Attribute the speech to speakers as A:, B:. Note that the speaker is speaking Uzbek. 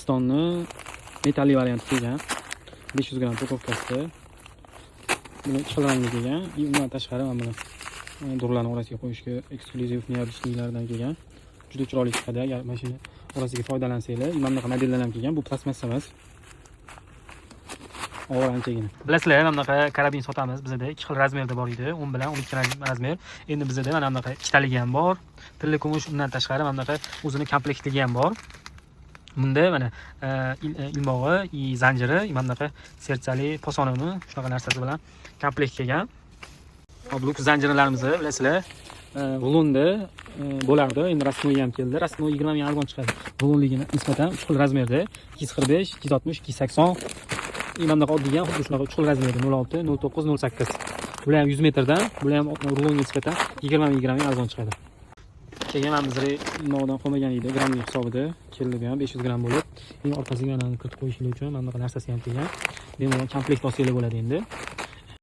A: O'zbekistonni metalli varianti kelgan. 500 gramm упаковка sida. Buni ikki xil rangda kelgan. И undan tashqari mana buni durlarni orasiga qo'yishga eksklyuziv необычный lardan kelgan. Juda chiroyli chiqadi agar mana shuni orasiga foydalansanglar. Mana bunaqa modellar ham kelgan. Bu plastmassa emas. Og'ir anchagina. Bilasizlar, mana bunaqa karabin sotamiz. Bizada ikki xil razmerda bor edi. 10 bilan 12 razmer. Endi bizada mana bunaqa ikkitaligi ham bor. Tilla kumush, undan tashqari mana bunaqa o'zini komplektligi ham bor. Bunda mana ilmog'i и zanjiri, mana bunaqa сердца li posonini, shunaqa narsasi bilan komplekt kelgan. Hop, luks zanjirlarimizni bilasizlar, rulonda bo'lardi. Endi ручной ham keldi. Ручной 20 ming arzon chiqadi. Rulonligini nisbatan 3 xil razmerda: 245, 260, 280. И mana bunaqa oddiy ham xuddi shunaqa 3 xil razmerda: 06, 09, 08. Bular ham 100 metrdan, bular ham rulonga nisbatan 20 ming, 20 ming arzon chiqadi. Keyin mana bizlar ilmoqdan qolmagan edi, grammlik hisobida keldi bu ham 500 gramm bo'lib. Endi orqasiga mana kiritib qo'yishlik uchun mana bunaqa narsasi ham kelgan. Bemalol komplekt olsanglar bo'ladi endi.